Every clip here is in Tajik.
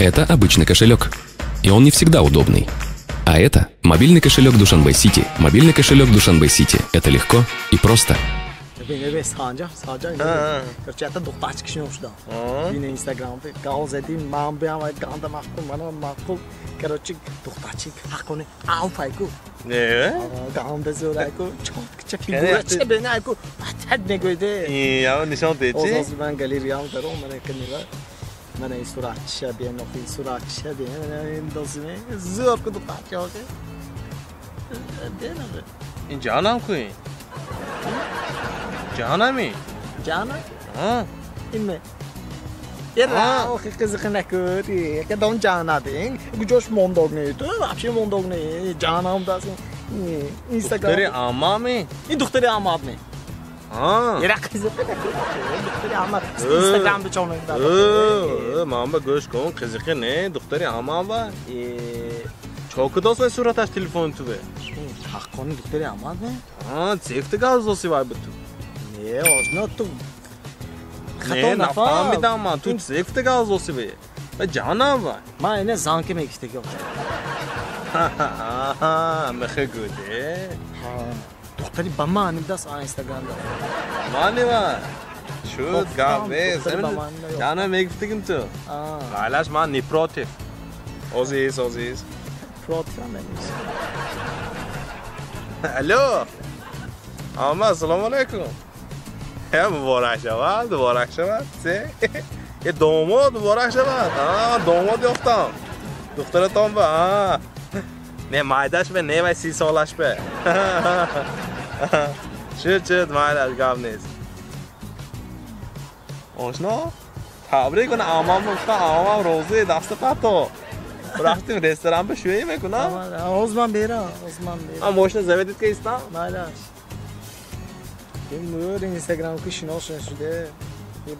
Это обычный кошелек. И он не всегда удобный. А это мобильный кошелек Душанбе Сити. Мобильный кошелек Душанбе Сити. Это легко и просто. Короче, это духтарчик шинос шудам. Бина Инстаграм гав задим, ман биам ганда мақбул, мана мақбул. Короче, духтарчик ҳаққони алфайку. Не? Ганда зӯрайку, чоткча фигура ча бинайку, батад мегӯйде. Я нишон дечи? Оз ман галереям даром, мана канила. Мана ин суратча бин, ин суратча бин, мана ин досиме. Зӯр ку духтарча охи. Бин. Ин ҷанам ку ин? Ҷанами? Ҷана? Ҳа. Инме. Ера, охи қизиқи накур. Кадом ҷана дин? Куҷош мондог не ту? Вообще мондог не. Ҷанам дас. Инстаграм. Духтари аммами? Ин духтари аммат не. Ҳа. Ера қизиқи накур. Духтари аммат. Инстаграм бичонем. Ман ба гӯш кун, қизиқи не, духтари аммам ба. Чо кудос вай сураташ телефони ту бе? Ҳаққони духтари аммат не? Ҳа, цефта гап зоси вай ба ту. Не, ошно ту. Не, нафаҳмидам ман. Ту цефта гап зоси вай. Ва ҷанам вай. Ман ина занки мегифтаги ошно. Мехе гуде. Духтари ба ман даст Инстаграмда. Мани вай. Шуд гап нест. Ҷанам мегифтагим ту. Майлаш ман не против. Озиз, озиз. Против ам нест. Алло. Амма, ассалому алайкум. Муборак шавад, муборак шавад. Се? Е домод муборак шавад. А, домод ёфтам. Духтаратон ба. А. Не, майдаш бе, не вай 30 солаш бе. Шуд, шуд, майлаш гап нест. Ошно? Табрик кун, амам гуфта, амам розӣ, даста пато. Рафтим ресторан ба шӯӣ мекунам. Оз ман берам, оз ман берам. А мошина заведит ка истам? Майлаш. Ин мӯр Инстаграм ки шинос шуде.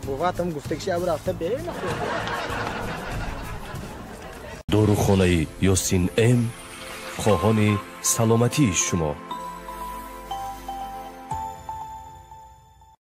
Буватам гуфта ки аб рафта берем. Дорухонаи Ёсин М хоҳони саломатии шумо.